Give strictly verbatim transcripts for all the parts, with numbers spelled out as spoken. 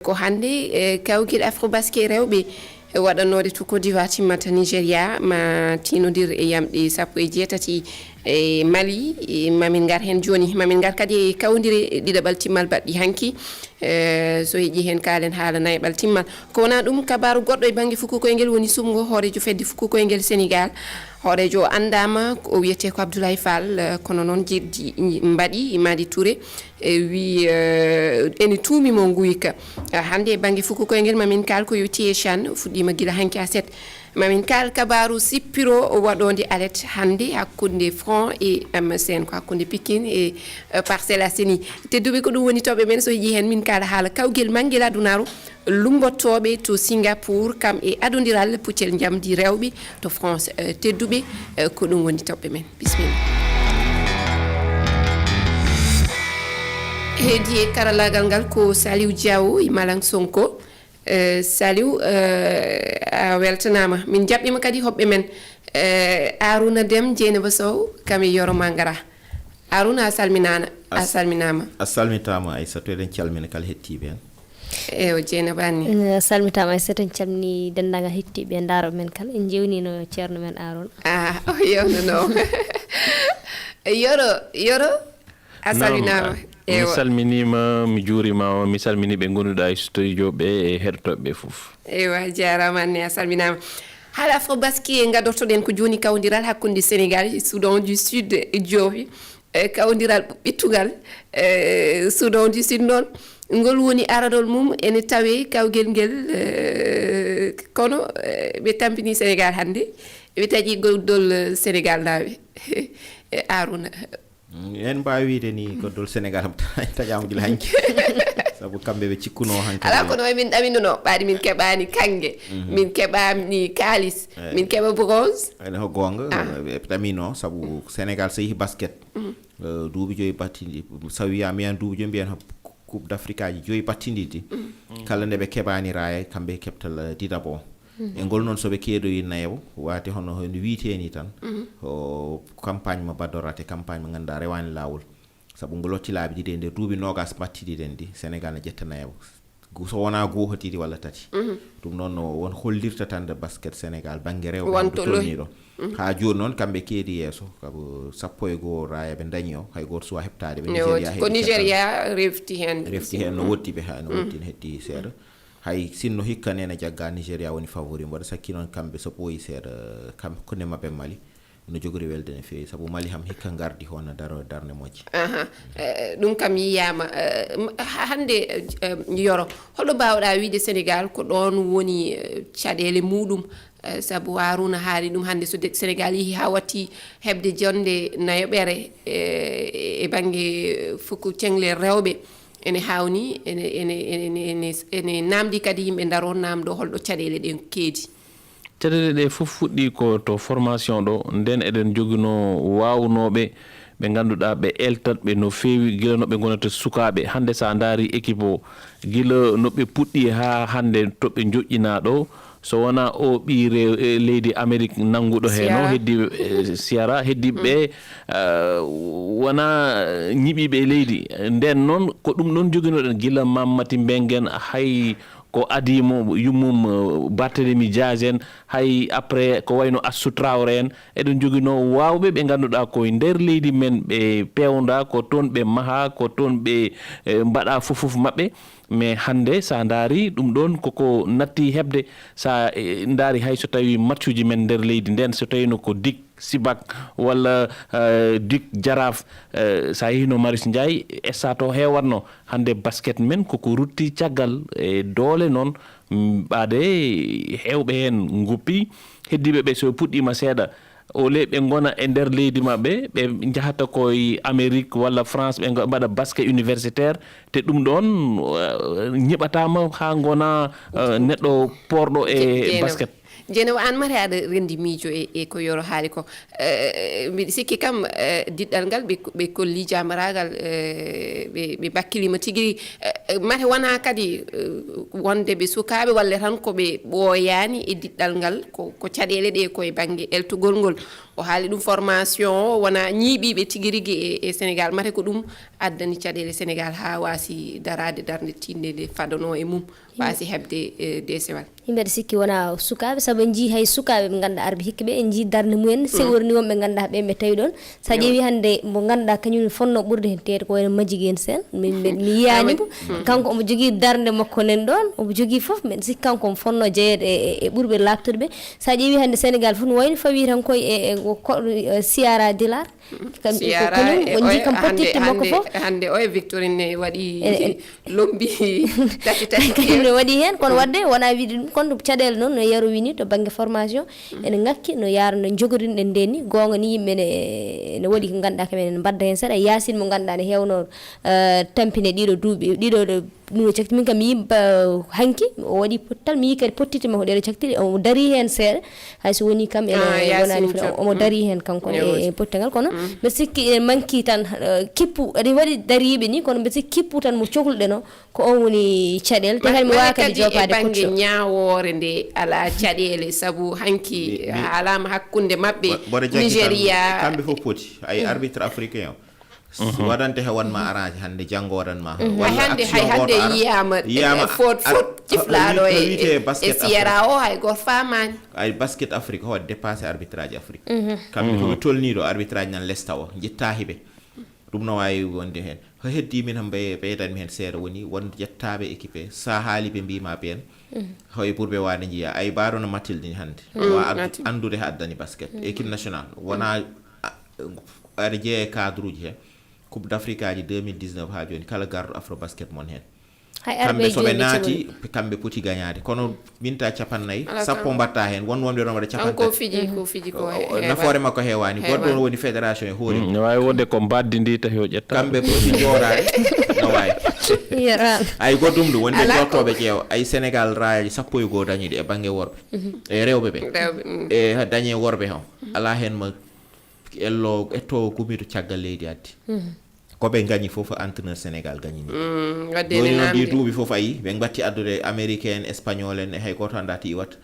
Ko hannde, eh, kawgel Afrobasket rewɓe, eh, waɗannoode to Côte d'Ivoire timmata Nigeria, ma tiinodir e yamɗe sappo e jeetati e Mali, e mamin ngar heen jooni. Mamin ngar kadi e kawndire ɗiɗaɓal timmal baɗɗi hanki. Eh, so heƴi heen kaalen haala nayaɓal timmal. Ko wonaa ɗum, kabaaru goɗɗo e bannge fuku koyngel woni suɓngo hooreejo fedde fuku koyngel Senegal. Hooreejo o anndaama, o wiyetee ko Abdoulaye Fall, eh, kono noon jeɗɗi mbaɗi, Madi Touré, e wi, eh, ene tuumi mo nguyka. Eh, hannde e bannge fuku koyngel mamin kaal ko yo T H N fuɗɗiima gila hanki aset. Mamin kaal kabaaru sippiro waɗoonde alet hannde hakkunde Franc e M S N, ko hakkunde Pikine e, eh, Parcelles Assainies. Tedduɓe, ko ɗum woni toɓɓe men, so heƴi heen min kaala haala kawgel manngel adunaaru. Lumbottooɓe to Singapour, kam e adondiral puccel njamdi rewɓe to France. Eh, tedduɓe, eh, ko ɗum woni toɓɓe men. Bisimilla. Heedi e karallaagal ngal ko Saliou Diawo e Malang Sonko. Eh, Saliou, eh, a weltanaama. Min njaɓɓiima kadi hoɓɓe men. Eh, Arouna Deme, Dieynaba Sow, kam e Yoro Mangara. Arouna, a salminaana. A salminaama. A salmitaama, Aissata, eɗen calmina kala heɗtiiɓe en. Eewa, Dieynaba, aan ne? Eh, a salmitaama, Aissata, en calminii denndaangal heɗtiiɓe en, ndaarooɓe men kala. En njeewniino ceerno men Arouna. Ah, o yeewnuno. Yoro, Yoro, a salminaama. Naam, mi salminiima, mi juuriima, mi salminii ɓe ngonduɗaa e studio ɓe e heɗotooɓe ɓe fof. Eewa, a jaaraama, aan ne a salminaama. Haala Afrobasket ngadortoɗen ko jooni, kawondiral hakkunde Senegal e Soudan du Sud e joofi. Eh, kawondiral ɓiɗtungal, eh, Soudan du Sud noon, ngol woni aranol mum ene tawee kawgel ngel, eh, kono, eh, ɓe tampini Senegal hannde, ɓe taƴi goddol, eh, Senegal naaɓe. Eh, Arouna. Mm, en mbaawi wiyde ni goddol Senegal am taƴaama gila hanki. Sabu kamɓe ɓe cikkunoo hankadi. Alaa, kono min ɗaminunoo, ɓaade min keɓaani kannge, min keɓaani kaalis, min keɓa bronze. Ene ko goonga, ɓe ɗaminoo, sabu Senegal so yehi basket, eh, duuɓi joyi battiɗi, so wiyaama yan duuɓi joyi, mbiyen Coupe d'Afrique aji joyi battindiɗi. Kala nde ɓe keɓaani raaya, kamɓe keɓta la-, didabo. E ngol noon, so ɓe keedoyi nayawo, waate hono, hono wiyetee ni tan, ko campagne mo badorate, campagne mo ngannduɗaa rewaani laawol. Sabu ngol watti laabi ɗiɗi e nder duuɓi noogas battiɗi ɗen ɗi, Senegal ne ƴetta nayawo. Gu-, so wonaa goo, ko ɗiɗi walla tati. Ɗum noon no won hollirta tan nde basket Senegal bannge rewɓe won to lohi. Haa jooni noon, kamɓe keedi yeeso, sabu sappo e goo raaya ɓe ndañi o, hay gooto suwaa heɓtaade ɓe. Ne Nigeria woodi. Ko heɓi Nigeria refti heen. Refti heen, no woɗɗi ɓe, haa no woɗɗi, no heddii seeɗa. Hay sinno hikka ne, ne jagga Nigeria woni favori, mboɗo sakki noon kamɓe so ɓooyi seeɗa, kam, kone maɓɓe Mali, no jogori welde no feewi, sabu Mali ham hikka ngardi hono daro-, darnde moƴƴe. Aha. Eh, ɗum kam yiyaama. Eh, m-, ha-, hannde, eh, Yoro, holɗo mbaawɗaa wiyde Senegal ko ɗoon woni, eh, caɗeele muuɗum? Eh, sabu Harouna haali ɗum hannde, so de-, Senegal yehi haa watti heɓde jonnde nayoɓere, eh, e bannge fuku ceŋle rewɓe, ene haawnii, ene, ene, ene, ene, ene, ene naamndii kadi yimɓe ndaroo naamndoo holɗo caɗeele ɗen keedi. Caɗeele ɗe fof fuɗɗii ko to formation ɗo, nden eɗen njoginoo waawnooɓe ɓe ngannduɗaa ɓe eltat ɓe no feewi gila no ɓe ngonata sukaaɓe. Hannde so a ndaarii équipe o, gila no ɓe puɗɗii haa hannde to ɓe njoƴƴinaa ɗo, so wonaa o ɓii rew-, e leydi Amérique nannguɗo heen o, Sierra. Heddi, e, Sierra, heddi ɓe, eh, wonaa ñiɓiiɓe e leydi. Nden noon, ko ɗum ɗoon njoginoɗen gila Mamati Mbengen, hay ko adii mo, yummum, eh, Barthélemy Diaz en, hay après ko wayno Assou Traoré en, eɗen njoginoo waawɓe ɓe ngannduɗaa ko e nder leydi men ɓe peewndaa, ko toon ɓe mahaa, ko toon ɓe, eh, mbaɗaa fof fof maɓɓe. Mais hannde, so a ndaari ɗum ɗoon, koko natti heɓde, so a, eh, ndaari hay so tawii matchuji men nder leydi, nden so tawiino ko Dick Sibak walla, eh, Dick Jaraaf, eh, so a yehino Marius Ndiaye, stade o heewatno. Hannde basket men koko rutti caggal e doole noon, mm, ɓaade heewɓe heen ngoppi. Heddiiɓe ɓe so ɓe puɗɗiima seeɗa, au lieu ɓe ngona e nder leydi maɓɓe, ɓe njahata ko e Amérique walla France, ɓe ngo-, mbaɗa basket universitaire, te ɗum ɗoon, eh, ñiɓataama haa ngona, eh, neɗɗo poorɗo e basket. Dieynaba, aan mate aɗa renndi miijo e, e ko Yoro haali ko. Eh, mbiɗa sikki kam, eh, diɗɗal ngal ɓe, ɓe kolli jaambaraagal, eh, ɓe, ɓe bakkiliima tigi. Eh, eh, mate wonaa kadi, eh, wonde ɓe sukaaɓe walla tan ko ɓe ɓooyaani e diɗɗal ngal, ko, ko caɗeele ɗe ko e bannge eltugol ngol. O haali ɗum formation o wona ñiiɓiiɓe tigi rigi e, e Sénégal. Mate ko ɗum addani caɗeele Sénégal haa waasi daraade darnde tiiɗnde nde fadanoo e mum, waasi heɓde, eh, deesewal. Yimɓe aɗa sikki wona sukaaɓe, sabu en njii hay sukaaɓe ɓe ngannduɗaa arɓe hikka ɓe, en njii darnde mumen, seworni wonɓe ngannduɗaa ɓe ɓe tawi ɗoon. So a ƴeewi hannde mo ngannduɗaa kañum ne fonnoo ɓurde heen teede ko wayno Majigi en Seen. Min, min, mi yiyaani mo. Kanko omo jogii darnde makko nen ɗoon, omo jogii fof, mbeɗa sikki kanko omo fonnoo jeyeede e, e, e ɓurɓe laaɓtude ɓe. So a ƴeewi hannde Sénégal fof no wayno fawii tan koye e, e, ko, e, Siyaara Dilaar. Kam, ko Siyaara kañum e o njii oye kam hannde, pottitte makko hannde, fof. Hannde o e Victorine ne waɗi lombi tati tati. Kañum ne waɗi heen, kono waɗde wona wiide ɗum, kono ɗum caɗeele noon no Yero wini to bannge formation. Ene ŋakki no yaara no jogorinɗen nde ni. Goonga ni yimɓe ne, ne waɗi ko ngannduɗaa kam ene mbadda heen seeɗa. Yaasin mo ngannduɗaa ne heewno, eh, tampine ɗiɗo duuɓi, ɗiɗo ɗo, ɗum o cakti. Min kam mi yii, ba, hanki o waɗi pottal, mi yii kadi pottitte makko ɗeɗo caktiɗe, omo darii heen seeɗa. Hay so woni kam ene Ah, Yaasin wonaani fula, Diop. Omo darii heen kanko e, e pottangal, kono mbeɗa sikki ene manki tan, eh, kippu, aɗa waɗi dariiɓe ni, kono mbeɗa sikki kippu tan mo cokluɗen o, ko on woni caɗeele. Te kadi mi waawa kadi kadi e joopaade bannge coach o. Ñaawoore nde alaa caɗeele, sabu hanki Mi, mi haalaama hakkunde maɓɓe, Bo-, mboɗo jaggi kam, Nigeria. Kamɓe fof poti. Ay arbitre africain o. Waɗante he won ma arrangé hannde, janngo waɗan ma. Hay walla hannde, action hay hannde gooto ara, yiyaama, yiyaama eh, faute, ar-, faute ciflaaɗo e, e, e Sierra o, hay gooto faamaani. Ay basket Afrique o dépassé arbitrage Afrique. Kamɓe ko ɓe tolnii ɗo, arbitrage nan lesta o, njettaa hiɓe. Ɗum no waawi wonde heen. Ko heddii min han ɓe-, ɓeydanmi heen seeɗa woni won jettaaɓe équipe, so a haali ɓe mbiima ɓeen, hoye ɓurɓe waade njiya. Ay baaɗo no Matilde ni hannde. Wa ad-, Matilde. Anndude ha addani basket. Équipe nationale. Wona, a, aɗa jeeya e cadre uji he. Coupe d'Afrique aji deux mille dix-neuf ha jooni, kala garɗo Afro basket mon heen. Hay kamɓe arɓe so ɓe jooni naati, cewni. Kamɓe poti gañaade. Kono minta capannay, Ala sappo kam. Mbatta heen, won wonɓe ɗon waɗa Kanko capantato. Fiji, ko fiji ko O, o, heewa. Nafoore makko heewaani. Heewaani. Goɗɗo on woni fédération e hoore. Mm, no waawi wonde ko mbaddi ndi tawi o ƴetta. Kamɓe poti jooraade. No waawi. Yera. Ay goɗɗum ɗum, wonde Ala ko jottooɓe ƴeewa. Ay Sénégal raayaji sappo e goo dañiɗi e bannge worɓe. E rewɓe ɓe. Rewɓe, mm. E dañe worɓe hon. Alaa heen mo ello, etto gumi to caggal leydi addi. Ko ɓe gañi fof, entraîneur Sénégal gañini. Mm, wadde Jooni ene noon ɗi naamndi. Duuɓi fof a yii, ɓe mbatti addude américain en, espagnol en, e hay gooto anndaa ti iwat.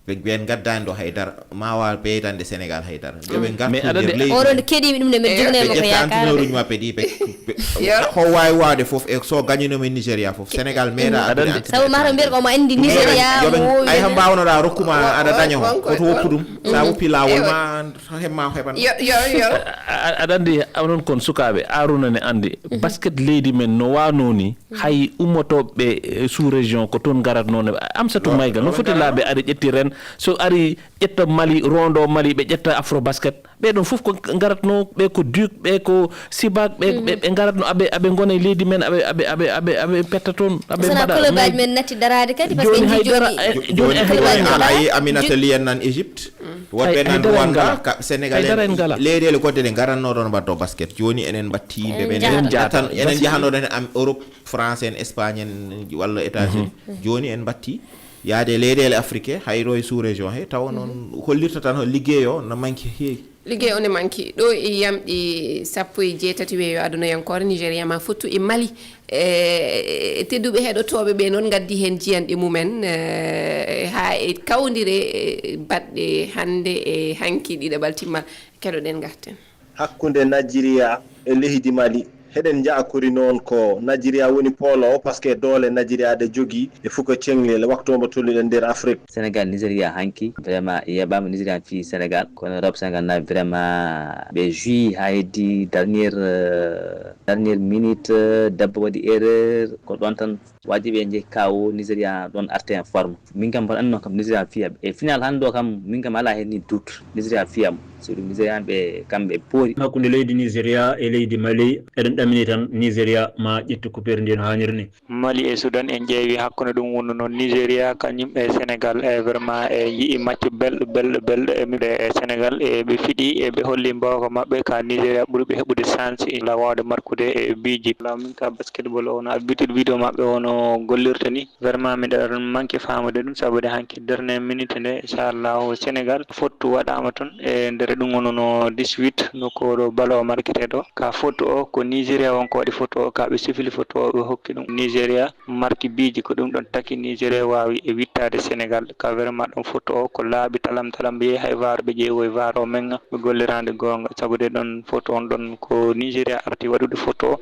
Ɓe, ɓe ngaddaani ɗo hay dara, ma waaw ɓeydande Sénégal hay dara. Yo ɓe ngartu Mais aɗa nder andi leydi. Oɗo nde keɗiimi ɗum nde mbeɗa Eyo. Joginani Ɓe mo ko ƴetta yaakaara entraîneur de. Uji maɓɓe ɗi, ɓe, ɓe, Keɗiyo. Ko waawi waawde fof, e so gañinooma Nigeria fof, Sénégal meeɗa Aɗa addude andi. Entraîneur Sabu maa to mbiyata ko omo andi Sénégal. Nigeria Yo ɓe, mo woowi ay ene. Ham mbaawnoɗaa rokkuma Wa-, aɗa wa-, daño, wonko, ko to woppu ɗum. Sa woppi laawol Ewa. Ma, hemma o heɓan. Yo, yo, yo. A, a, aɗa andi, onon kon sukaaɓe, Aruna ne andi. Basket leydi men no waano ni, hay ummotooɓe, eh, sous région ko toon ngaratnoo ne. Amsatou Lo-, Maïga, no lo foti ngaratnoo? Laaɓe aɗa ƴetti ren, so ari ƴetta Mali, rondo Mali, ɓe ƴetta Afro Basket. Ɓe ɗon fof ko ngaratnoo, ɓe ko Duc, ɓe ko Sibac, ɓe, ɓe, ɓe ngaratnoo, aɓe, aɓe ngona e leydi men, aɓe, aɓe, aɓe, aɓe, aɓe petta toon, aɓe Sana mbaɗa club aji men natti daraade kadi, parce que Jooni en hay njii dara, jooni eh, jooni jooni hay hay dara en dara ngalaa. Ay Aminata Lien nan Égypte. Woɗɓe Hay, hay nan dara en Rwanda, ngalaa. Ka-, Sénégal Hay dara en en, ngalaa. Leyɗeele goɗɗe ɗe ngaratnoo ɗoon mbaɗdoo basket. Jooni enen mbaɗtii ɓe ɓe En njahat. Enen njahat. Tan, enen njahatnoo ɗoon en am-, Europe, France en, Espagne en, walla États-Unis. Jooni en mbaɗtii yaade e leyɗeele Afrique, hay ɗo e sous-région he, tawa noon hollirta tan liggey o no manki heewi. Liggey o ne manki. Ɗo e yamɗi sappo e jeetati weeyo adunayankoore, Nigeria ma fottu e Mali. E, tedduɓe heɗotooɓe ɓe noon ngaddi heen jiyanɗe mumen, e, haa e kawndire, e, baɗɗe hannde e hanki ɗiɗaɓal timmal. Keɗoɗen ngarten. Hakkunde Najeriya e leydi Mali. Heɗen njaakori noon ko Najeriya woni pooloowo, parce que doole Najeriya ɗe jogii e fuka ceŋlel waktu mo tolniɗen nder Afrik. Sénégal, Nigeria hanki, vraiment, yeɓaama Nigeria fii Sénégal, kono rewɓe Sénégal na vraiment ɓe joué haa heddi dernière, euh, dernière minute, euh, debbo waɗi erreur, ko ɗoon tan waajibi en jehi kawo Nigeria ɗoon arte en forme. Min kam mboɗo anndi noon kam Nigeria fiya ɓe. E final hannde o kam, min kam alaa heen ni doute. Nigeria fiya mo. Surtout Nigeria ɓe, kamɓe poori. Hakkunde leydi Nigeria e leydi Mali, eɗen ɗamini tan Nigeria ma ƴettu coupe ndi no haaniri ni. Mali e Sudan en ƴeewi hakkunde ɗum wonnoo noon Nigeria kañum e Sénégal, e vraiment e yi'i match belɗo, belɗo, belɗo e miɗe e Sénégal e ɓe fiɗi e ɓe holli mbaawka maɓɓe ka Nigeria ɓuri ɓe heɓude chance illa waawde markude e biiji. Law min ka basketball o no habitude vidéo maɓɓe o no o gollirta ni, vraiment miɗo manque faamude ɗum, sabude hanki dernière minute nde, inchallahu, Sénégal fottu waɗaama toon. E nder ɗum wonno no dix-huit, no ko ɗo balo o marquete ɗo. Ka fottu o, ko Nigeria won ko waɗi fottu o, ka ɓe sifili fottu o, ɓe hokki ɗum Nigeria. Marki biiji ko ɗum ɗon taki Nigeria waawi e wittaade Sénégal. Ka vraiment ɗum fottu o, ko laaɓi talam talam, ɓe yehi hay vaar, ɓe ƴeewoyi vaar o menga, ɓe golliraande goonga, sabude ɗon fottu on ɗon ko Nigeria arti waɗude fottu o.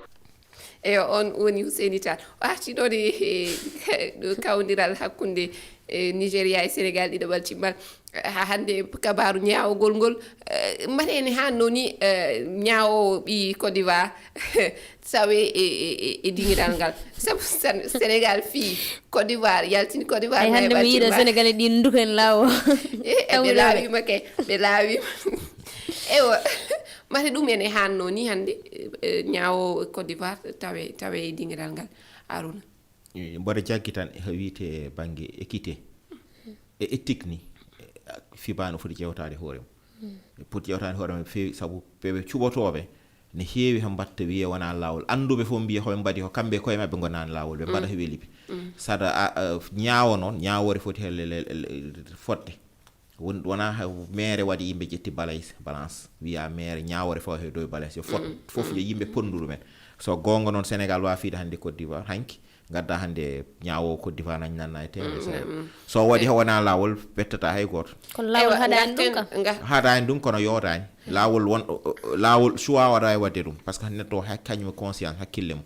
Eyo, on woni Husseini Tall. O arti ɗo de, e, ɗo kawdiral hakkunde, e, Nigeria e Sénégal ɗiɗaɓal timmal. Ha hannde kabaaru ñaawogol ngol, e, mbaɗa ene haanno ni, e, ñaawoowo ɓi Côte d'Ivoire sawe e, e, e, e dingiral ngal. Sabu Sen-, Sénégal fii Côte d'Ivoire, yaltini Côte d'Ivoire. Ay, hannde mi yiɗa Sénégal e ɗin nduken laawo. E, e, ɓe laawiima kay, ɓe laawiima. Ewa, mbaɗa ɗum ene haanno ni hannde, e, ñaawoowo Côte d'Ivoire tawe, tawe e dingiral ngal. Aruna. E, mboɗo jaggi tan e ko wiyetee bannge équité e éthique ni, e, fiba no foti ƴeewtaade hoore mum. Poti ƴeewtaade hoore mum feewi, sabu ɓe, ɓe cuɓotooɓe ne heewi, he mbaɗta wiyee wonaa laawol. Annduɓe fof mbiya ko ɓe mbaɗi ko, kamɓe koye maɓɓe ngonaani laawol, ɓe mbaɗa ko weli ɓe. Saɗa, a, a, ñaawo noon, ñaawoore foti he le-, le-, le-, fotde. Won-, wonaa ha meere waɗi yimɓe ƴetti balance, balance, wiya meere ñaawore fawa he dow balance, yo fot, fof yo yimɓe potndu ɗumen. So goonga noon, Sénégal waawi fiide hannde Côte d'Ivoire, hanki, ngadda hannde ñaawo Côte d'Ivoire nañ nanna e teeŋ Sénégal. So waɗi he wonaa laawol, ɓettata hay gooto. Kono laawol haɗaani ɗum kam. Haɗaani ɗum, kono yootaani. Laawol won, o, o, laawol choix waɗa e waɗde ɗum. Parce que neɗɗo o hay kañum e conscience, hakkille mum.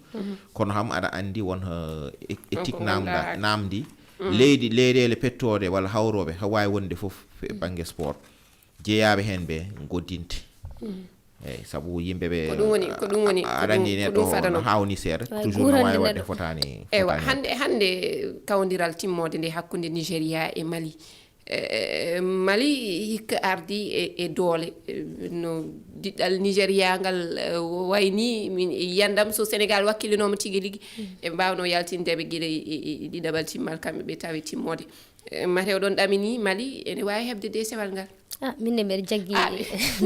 Kono kam aɗa anndi won, eh, e-, éthique namda, namdi. Leydi, leyɗeele pettooɗe walla hawrooɓe, ha waawi wonde fof e bannge sport. Jeyaaɓe heen ɓe ngoddinte. Eyi, sabu yimɓe ɓe, ko ɗum woni, ko ɗum woni, a-, ko aɗa anndi ɗum, ko neɗɗo ɗum fadano. No haawni seeɗa, toujours no waawi waɗde, fotaani, ewa, fotaani. Hannde, hannde kawdiral timmoode nde hakkunde Nigeria e Mali. Eh, Mali hikka ardi e, e doole. Eh, no diɗɗal Nigeria ngal, eh, wayni, min yiyandam so Sénégal wakkilinooma tigi rigi, ɓe mbaawno yaltinde ɓe gila e, e, e ɗiɗaɓal timmal kamɓe ɓe tawi timmoode. Eh, mate oɗon ɗamini Mali ene waawi heɓde deesewal ngal? Ah, min ne mbeɗa jaggi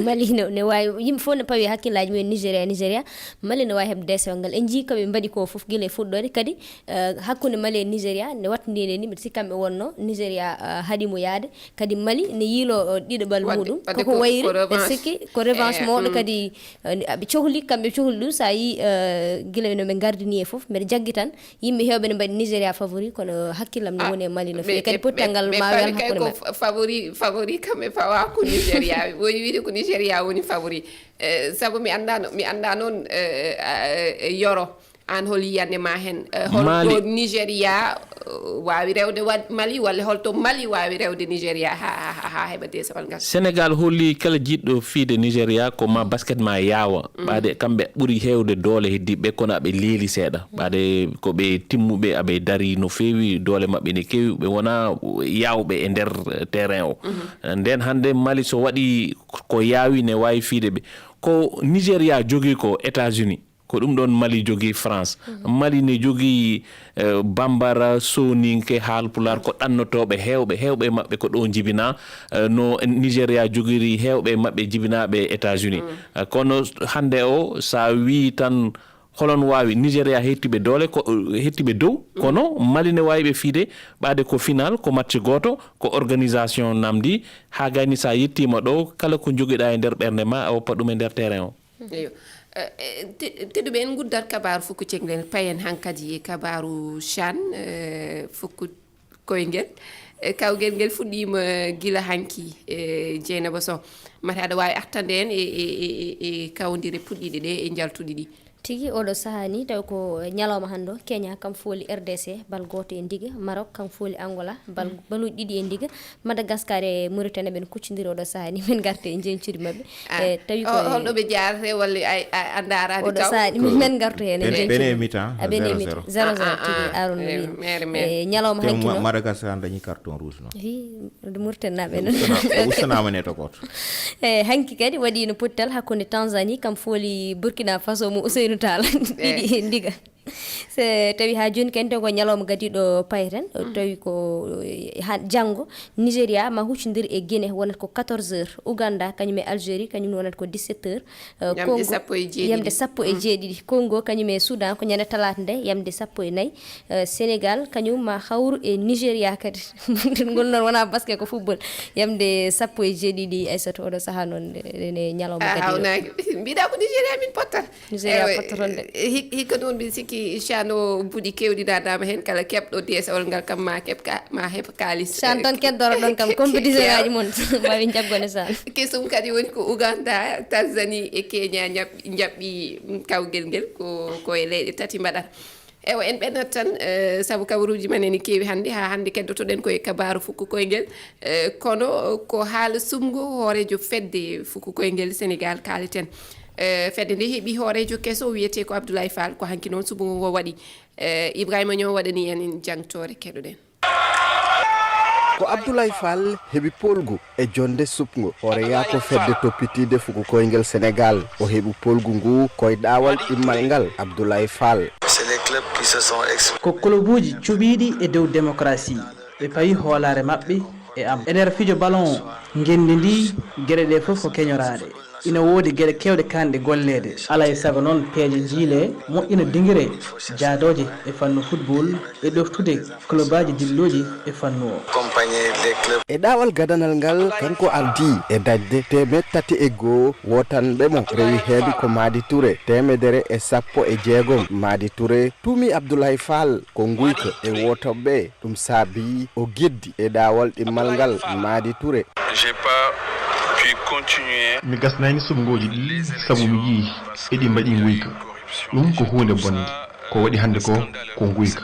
Mali ne, ne waawi, yimɓe fof ne pawi hakkillaaji mumen Nigeria, Nigeria. Mali ne waawi heɓde deesewal ngal. En njii ko ɓe mbaɗi ko fof gila e fuɗɗoode. Kadi, eh, hakkunde Mali e Nigeria ne wattindii nde ni, mbiɗa sikki kamɓe wonno Nigeria, eh, haɗi mo yaade. Kadi Mali ne yiilo, eh, ɗiɗaɓal muɗum. Koko wayri, mbeɗa sikki ko revanche mawɗo. Kadi, eh, ɓe cohli, kamɓe cohli ɗum, so a yii, eh, gila no ɓe ngardini e fof, mbeɗa jaggi tan. Yimɓe heewɓe ne mbaɗi Nigeria favori, kono hakkillam ne woni e Mali no feewi. Kadi pottal ngal ma wel hakkunde maɓɓe. Favori, favori kam e fawa ko Nigeria. Woni wiide ko Nigeria woni favori. Eh, sabu mi annda no, mi annda noon, eh, eh, eh, Yoro, aan hol yiyannde ma heen? Eh, hol ɗo Nigeria, eh, waawi rewde wa-, Mali, walla hol to Mali waawi rewde Nigeria ha, ha, ha, ha heɓa deesewal ngal? Sénégal holli kala jiɗɗo fiide Nigeria ko ma basket ma yaawa. Ɓaade kamɓe ɓuri heewde doole heddiiɓe, kono aɓe leeli seeɗa. Ɓaade ko ɓe timmuɓe, aɓe dari no feewi, doole maɓɓe ne keewi, ɓe wona yaawɓe e nder, eh, terrain o. Nden hannde Mali so waɗi ko yaawi ne waawi fiide ɓe. Ko Nigeria jogii ko États-Unis, ko ɗum ɗoon Mali jogii France. Mali ne jogii, eh, Bambara, Soninke, Haalpulaar, ko ɗannotooɓe heewɓe, heewɓe e maɓɓe ko ɗo njibinaa, eh, no Nigeria jogiri heewɓe e maɓɓe jibinaaɓe États-Unis. Eh, kono hannde o, so a wii tan holon waawi, Nigeria hetti ɓe doole, ko, hetti ɓe dow, kono Mali ne waawi ɓe fiide, ɓaade ko final, ko match gooto, ko organisation namdi, haa gayni so a yettiima ɗo, kala ko njogiɗaa e nder ɓernde ma, a woppa ɗum e nder terrain o. Eyo. Eh, eh, te-, tedduɓe, en nguddat kabaaru fuku ceŋlen, payen hankadi e kabaaru CHAN, eh, fuku koyngel. Eh, kawgel ngel fuɗɗiima gila hanki, eh, Jeynaba Sow. Mate aɗa waawi artande en e, e, e, e, e kawdire puɗɗiiɗe ɗe e njaltuɗi ɗi. Tigi, oɗo sahaa ni, tawi ko ñalawma hannde o, Kenya kam fooli R D C, bal gooto e ndiga, Maroc kam fooli Angola, bal, baluuji ɗiɗi e ndiga, Madagascar e Mauritanie ɓen kuccondiri oɗo sahaa ni, men ngarte e njeñcudi maɓɓe. Ah, e tawi o, ko e holɗo ɓe jaarata walla a, a, a ndaaraani oɗo sahaa ni, men ngarto heen e njeñcudi. Bene e mi-temps, a, bene e mi-temps, zéro zéro. Zéro zéro, tigi, ah, Arona no wiyi. Mere, mere. E ñalawma hanki Ma-, noon. Madagascar dañi carton rouge noon. Hi, ɗo Mauritanie naaɓe noon. Ustana-, ustanaama neto gooto. E hanki kadi waɗiino pottal hakkunde Tanzanie, kam fooli Burkina Faso mo Ousseynou Tall. Ɗiɗi e ndiga. So tawi haa jooni kadi ko ñalawma gadiiɗo payten, tawi ko, eh, ha, janngo, Nigeria ma huccondir e Guinée, wonata ko quatorze heures. Ouganda kañum e Algérie, kañum ne wonata ko dix-sept heures. Eh, yamde Congo, sappo e jeeɗiɗi. Yamde sappo e jeeɗiɗi. Congo kañum e Soudan ko ñande talaata nde, yamde sappo e nayi. Eh, Sénégal kañum ma hawru e Nigeria kadi. Ngol noon wonaa basket, ko football. Yamde sappo e jeeɗiɗi, Aissatou, oɗo sahaa noon, ene ñalawma. A gadiiɗo. Hawnaaki. Mbiɗa ko Nigeria min pottata. Nigeria. Ewa, pottata toon de. Hik-, hikka noon mbiɗa sikki Chan o buuɗi keewɗi naataama heen, kala keɓɗo D S ol ngal kam ma keɓ ka, ma heɓ kaalis. Chan tan keddoro ɗon kam, compétition ngaji mon. Ma wi jaggo ne Chan. Kesum kadi woni ko Ouganda, Tanzanie e Kenya njaɓ-, njaɓɓi, mm, kawgel ngel ko, ko e leyɗe tati mbaɗata. Ewa, en ɓennat tan, eh, sabu kabaruuji men ene keewi hannde. Haa hannde keddotoɗen ko e kabaaru fuku koyngel, eh, kono ko haala suɓngo hooreejo fedde fuku koyngel Senegaal kaaleten. Eh, fedde nde heɓi hooreejo keso wiyetee ko Abdoulaye Fall, ko hanki noon suɓngo ngo waɗi. Eh, Ibrahima Niang waɗani en jangtoore, keɗoɗen. Ko Abdoulaye Fall heɓi poolgu e jonnde suɓngo hooreyaako fedde toppitiiɗe fuku koyngel Senegaal. O heɓi poolgu ngu ko e ɗaawal ɗimmal ngal, Abdoulaye Fall. C'est les clubs qui se sont exprimés. Ko kolobuuji cuɓiiɗi e dow démocratie. Ɓe pawi hoolaare maɓɓe e am. E nder fijo ballon o, ngenndi ndi, geɗe ɗe fof ko keñoraaɗe. Ina woodi geɗe keewɗe kaanɗe golleede. Alaa e sago noon peeje njiilee, moƴƴina dingire jaadooje e fannu football e ɗoftude klobaaji dillooji e fannu o. Compagnie des clubs. E ɗaawal gadanal ngal, kanko ardii e dañde teemeɗɗe tati e goo wootanɓe mo, rewi heen ko Madi Touré, teemedere e sappo e jeegom. Madi Touré tuumi Abdoulaye Fall ko nguyka e wootanɓe, ɗum saabii o geddi e ɗaawal ɗimmal ngal, Madi Touré. J'ai pas pu continuer. Mi gasnayni suɓngooji ɗi sabu mi yii eɗi mbaɗi nguyka. Ɗum ko huunde bonde. Ko waɗi hannde ko, ko nguyka.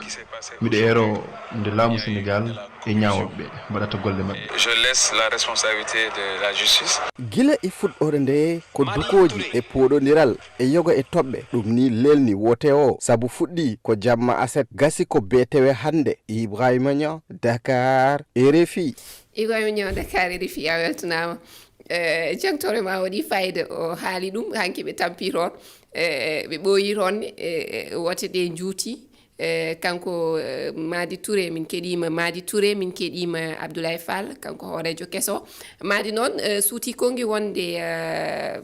Miɗo eero nde laamu Senegaal e ñaawooɓe ɓe mbaɗata golle maɓɓe. Je laisse la responsabilité de la justice. Gila e fuɗɗoore nde, ko dukooji e pooɗondiral e yoga e toɓɓe, ɗum ni lelni woote o, sabu fuɗɗi ko jamma aset, gasi ko beetewe hannde. Ibrahima Niang, Dakar, R F I. Ibrahima Niang, Dakar, R F I, a weltanaama. Eh, jangtoore ma waɗi fayida, o haali ɗum, hanki ɓe tampi toon, eh, ɓe ɓooyi toon, eh, eh, woote ɗe juuti. Eh, kanko, eh, Madi Touré, min keɗiima Madi Touré, min keɗiima Abdoulaye Fall, kanko hooreejo keso. Madi noon, eh, suuti konngi wonde, eh,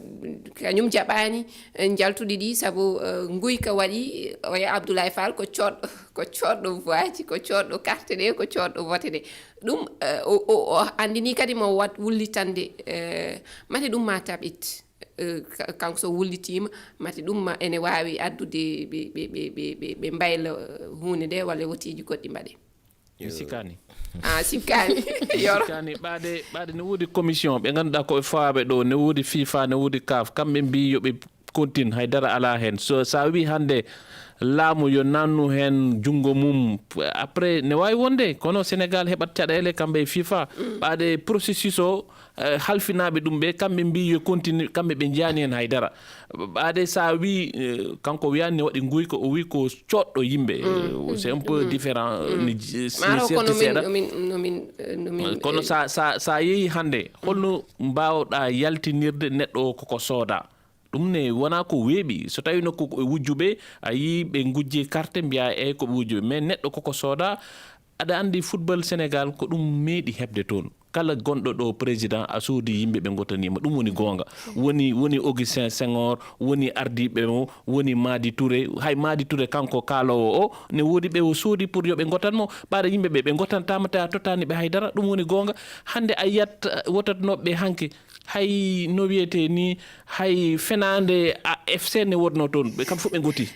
kañum jaɓaani, eh, njaltuɗi ɗi, sabu, eh, nguyka waɗi, o e Abdoulaye Fall ko coodɗo, ko coodɗo voix ji, ko coodɗo carte ɗe, ko coodɗo vote ɗe. Ɗum, eh, o, o, o anndini kadi mo wat wullitande, eh, mate ɗum ma taɓit. Eh, ka-, kanko so wullitiima, mate ɗum ma ene waawi addude ɓe, ɓe, ɓe, ɓe, ɓe, ɓe mbayla, eh, huunde nde walla woteeji goɗɗi mbaɗe. Mi sikkaani. Ah, sikkaani. Yoro. Sikkaani, ɓaade, ɓaade ne woodi commission, ɓe ngannduɗaa ko ɓe fawaaɓe ɗo, ne woodi fifa, ne woodi kaf, kamɓe mbiyi yo ɓe continue, hay dara alaa heen. So, so a wii hannde laamu yo nannu heen junngo mum, après ne waawi wonde, kono Senegaal heɓat caɗeele kamɓe e fifa, ɓaade processus o, eh, halfinaaɓe ɗum ɓe, kamɓe mbiyi yo continue, kamɓe ɓe njiyaani heen hay dara. Ɓaade so a wii, eh, kanko wiyaani ne waɗi nguyka, o wii ko coodɗo yimɓe, eh, c'est un peu différent, eh, ni j-, si Maaro ko no min, seeɗa. No min, no min, eh, no min, kono eh, sa, sa, sa yehi hannde, holno mbaawɗaa yaltinirde neɗɗo o koko sooda? Ɗum ne wonaa ko weeɓi. So tawii no ko, ko e wujjuɓe, a yii ɓe ngujji carte, mbiyaa eey ko ɓe wujjuɓe. Mais neɗɗo koko sooda, aɗa anndi football Senegaal ko ɗum meeɗi heɓde toon. Kala gonɗo ɗo président, a soodi yimɓe ɓe ngotaniima. Ɗum woni goonga. Woni, woni Augustin Senghor, woni ardiiɓe mo, woni Madi Touré. Hay Madi Touré kanko kaaloowo o, ne woodi ɓe o soodi pour yo ɓe ngotan mo. Ɓaade yimɓe ɓe, ɓe ngotantaama tawa tottaani ɓe hay dara. Ɗum woni goonga. Hannde a yiyat, eh, wotatnooɓe ɓe hanki. Hay no wiyetee ni, hay fenaande A F C ne wodno toon, ɓe kam fof ɓe ngoti.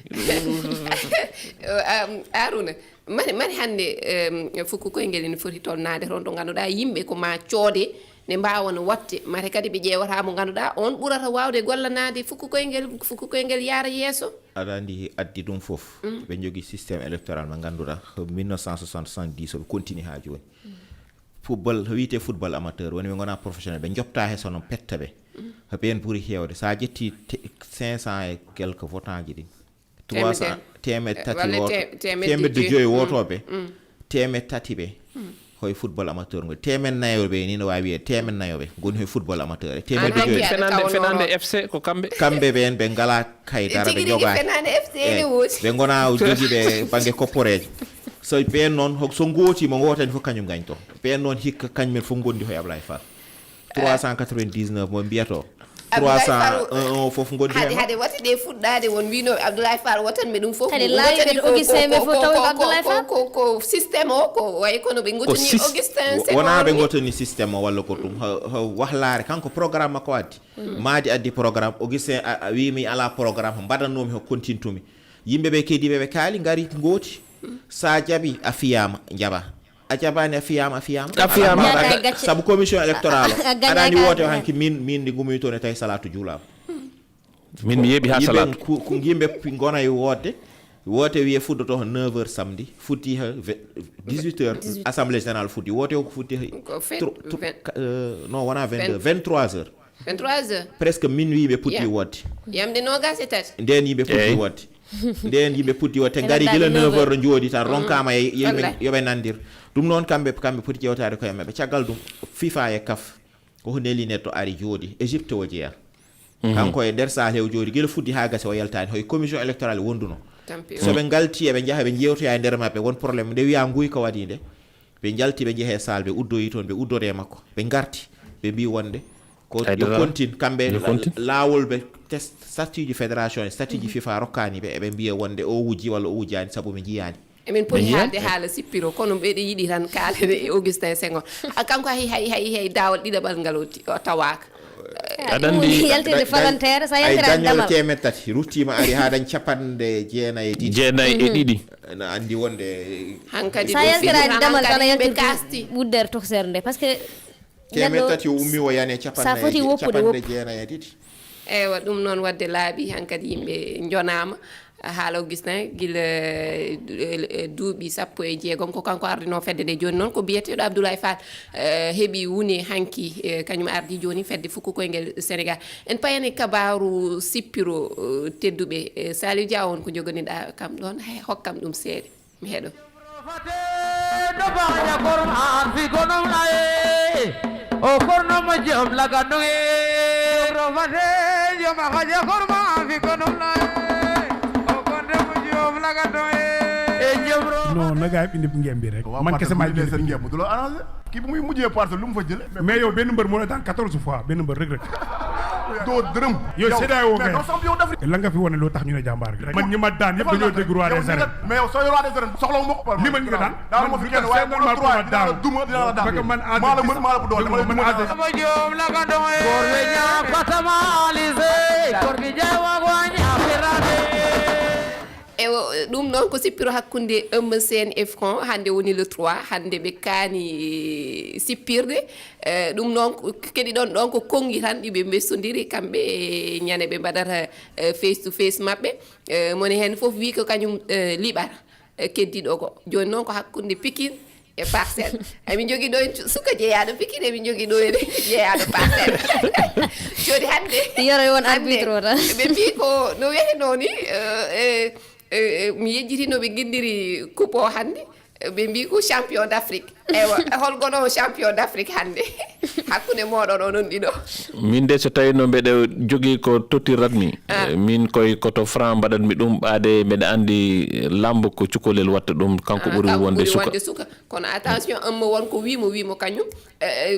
Um, Aruna, mari, mari hannde, um, fuku koyngel ene foti tolnaade toon to ngannduɗaa yimɓe ko ma coode, ne mbaawa no waɗde, mate kadi ɓe ƴeewata mo ngannduɗaa on ɓurata waawde gollanaade fuku koyngel, fuku koyngel yaara yeeso. Aɗa anndi addi ɗum fof, ɓe njogii système électoral mo ngannduɗaa, ko mille neuf cent soixante-dix o ɓe continue haa jooni. Football, ko wiyetee football amateur, woni ɓe ngonaa professionnel, ɓe njopta he sono petta ɓe. Ko ɓeen ɓuri heewde. So a ƴetti te-, cinq cents et quelques votants ji ɗin, trois cents, teemedde tati walla wooto-, te-, teemedde joyi wootooɓe, teemedde tati ɓe. Hoye football amateur ngoni temen nayoɓe ni, no wawi wiye temen nayoɓe ngoni hoye football amateur e temen joyi. Fenande fc ko kamɓe kamɓe ɓen ɓe ngala kay dara ɓe jogaani. Ɓe ngona jogiiɓe bannge kopporeejo. So ɓeen noon so ngooti mo ngootani fof kañum gañto. Ɓeen noon hikka kañumen fof ngondi hoye Ablaye Fall. Trois cent quatre-vingt-dix-neuf mo mbiyatoo. Trois cent un o fof ngondi hade hade wata ɗe fuɗɗaade won winooɓe Abdoulaye Fall wotan ɓe ɗum fof. Kadi laawide Augustin ɓe fof tawi Abdoulaye Fall. Ko système o ko wayi kono ɓe ngotini Augustin Senghor wona ɓe ngotini système o walla ko ɗum wahlaare kanko programme makko addi. Maadi addi programme Augustin a wimi ala programme mbaɗannoomi ko contintumi. Yimɓe ɓe kediiɓe ɓe kaali ngari ngooti. Sa jaɓi a fiyaama jaɓa. A jaɓaani a fiyaama a fiyaama. A fiyaama. Sabu commission électorale o aɗaani woote o hanki min min ndi ngumuyto ne tawi salatu juulaama. Min mi yeeɓi ha salatu. Yimɓe ngona e wootde. Woote wiye fuddoto ko neuf heures samedi futti ha dix-huit heures assemblée générale futti woote o ko futti ha. Non wona vingt-deux vingt-trois heures. Vingt-trois heures. Presque minuit ɓe putti wootde. Yamde nogas e tati. Nden yimɓe putti wootde. Nden yimɓe putti wootde te ngari gila neuf heures ɗo jooɗi tan ronkama yoɓe nandir. Ɗum noon kamɓe kamɓe poti ƴewtade koye maɓɓe caggal ɗum. Fifa e kaf koko neli neɗɗo ari jooɗi Égypte o jeeya. Kanko e nder salle o jooɗi gila fuddi ha gasi o yaltani hoye commission électorale wonduno. Soɓe ngalti eɓe jaaha ɓe jewtoya e nder maɓɓe won probléme nde wiya nguy ko waɗi nde. Ɓe njalti ɓe njehe salle ɓe uddoyi toon ɓe uddode makko ɓe ngarti ɓe mbi wonde ko yo contine kamɓe laawol ɓe statut ji fédération e statut ji fifa rokkani ɓe eɓe mbiya wonde o wujji walla o wujjani saabu ɓe jiyani. Emin poti haalde haala sippiro kono mbeɗe yiɗi tan kaalede e Augustin Senghor. Kanko hay hay hay hay daawal ɗiɗaɓal ngal o tawaaka. Aɗa anndi yaltinde falanteere sa yaltiraani damal temed tati ruttiima ari haa dañ capanɗe jeenayi e ɗiɗi. Jeenayi e ɗiɗi. Na anndi wonde hankadi sa yaltiraani damal tan a yaltirti wuddere tokosere nde parce que temed tati o ummi o yani e capanɗe jeenayi e ɗiɗi. Eywa ɗum noon wadde laaɓi hankadi yimɓe njonaama. Haala Augustin gila duuɓi sappo e jeegom ko kanko ardinoo fedde nde jooni noon ko biyeteeɗo Abdoulaye Fall heɓi wune hanki kañum ardi jooni fedde fukko koyngel Sénégal. En payani kabaaru sippiro tedduɓe Saliou Dia on ko jogoniɗa kam ɗoon hokkam ɗum seeɗa mi heɗo. No naga ɓinde ɓinge mbi rek man kese ma ɓinde ɓinge mo dulo arrangé ki bu muy mujjee parcelle lu mu fa jële mais yow benn mbër moo la daan quatorze fois benn mbër rek rek doo dërëm yow seedaay woo kay la nga fi wane loo tax ñu ne jàmbaar gi man ñi ma daan yëpp dañoo dégg roi des arènes mais yow soo roi des arènes soxla ma ko li ma ñu nga daan daan ma fi kenn waaye bu la trois dinaa la duma dinaa la daan maa la mën maa la bu doole dama la mën a Ewa ɗum noon ko sippiro hakkunde Eumeu Sène e Franc hannde woni le trois hannde ɓe kaani sippirde ɗum noon keɗi ɗon ɗon ko konngi tan ɗiɓe mbessodiri kamɓe e ñande ɓe mbaɗata face to face maɓɓe moni heen fof wi ko kañum liɓata keddiɗo ko jooni noon ko hakkunde Pikine e Parcelles emin jogii ɗo en suka jeeyaaɗo Pikine emin jogii ɗo en jeeyaaɗo Parcelles jooni hannde yoro won arbitre o tan ɓe mbii ko no wiyeteno ni mi yejjiti no ɓe nginndiri coupe o hannde ɓe mbii ko champion d' Afrique eywa hol gonowo champion d' Afrique hannde hakkunde mooɗon onon ɗiɗo min de so tawino mbeɗa jogii ko tottiratmi min koye koto franc mbaɗatmi ɗum ɓaade mbeɗa anndi lambo ko cukalel watta ɗum kanko ɓuri wonde suka kono attention Eumeu won ko wimo wimo kañum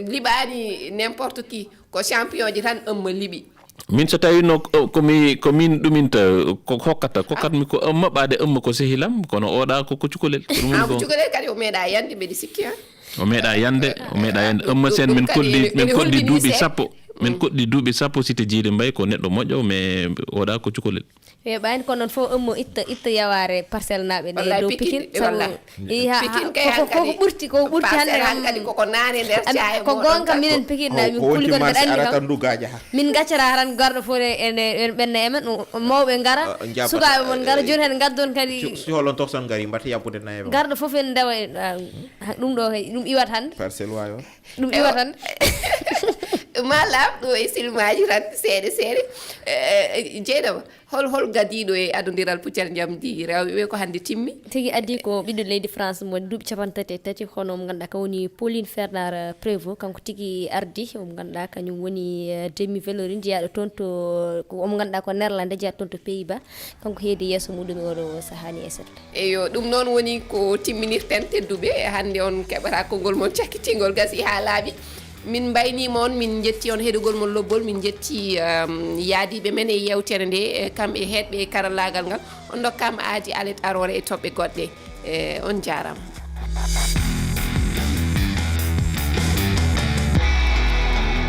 liɓani n'importe qui ko champion ji tan Eumeu liɓi min so tawino komi ko min ɗuminta ko hokkata kokkatmi ko Eumeu ɓaade Eumeu ko sehilam kono oɗa ko ko cukalel ɗum woni ko cukalel kadi o meeɗa yande mbeɗa sikki han o meeɗa yande o meeɗa yande Eumeu Sène min koldi min koldi duuɓi sappo min koɗɗi duuɓi sappo site jiiri mbay ko neɗɗo moƴƴo mais oɗa ko cukalel weeɓani kono noon fof ummo itta itta yawaare parcelle naaɓe ɗe dow pikin sabu iha koko ɓurti ko ɓurti hannde ko gonga minen pikin na min kuli kon mbeɗa anndi kam min gaccata tan garɗo fof ene ɓenna e men mawɓe ngara sukaaɓe mon ngara jooni heen ngardi on kadi si holon toxon ngari mbatta yabbude nayi garɗo fof en ndewa ɗum ɗo ɗum iwat hannde parcelle wawi on ɗum iwat hannde Ma laaɓ ɗo e silmaaji tan seeɗa seeɗa. Eh, Jeynaba, hol hol gadiiɗo e adondiral puccal njamdi rewɓe ɓe ko hannde timmi? Tigi adii ko ɓiɗɗo leydi France mo duuɓi capanɗe tati e tati, hono mo ngannduɗaa ka woni Pauline Fernand Prévot, kanko tigi ardi, omo ngannduɗaa kañum woni eh, demi velorin jeyaaɗo toon to, ko omo ngannduɗaa ko Nerlande, jeyaaɗo toon to Pays-Bas. Kanko heedi yeeso muɗum e oɗo sahaa ni e seeɗa. Eyo, ɗum noon woni ko timminirten, tedduɓe. Hannde on keɓata konngol mon cakkitingol, gasi haa laaɓi. Min mbayniima on, min njetti on heɗugol mon lobbol, min njetti um, yaadiiɓe men e yeewtere nde, eh, kam e heɗɓe e karallaagal ngal. On ndokkaama aadi alet aroore e toɓɓe goɗɗe. Eh, on njaaraama.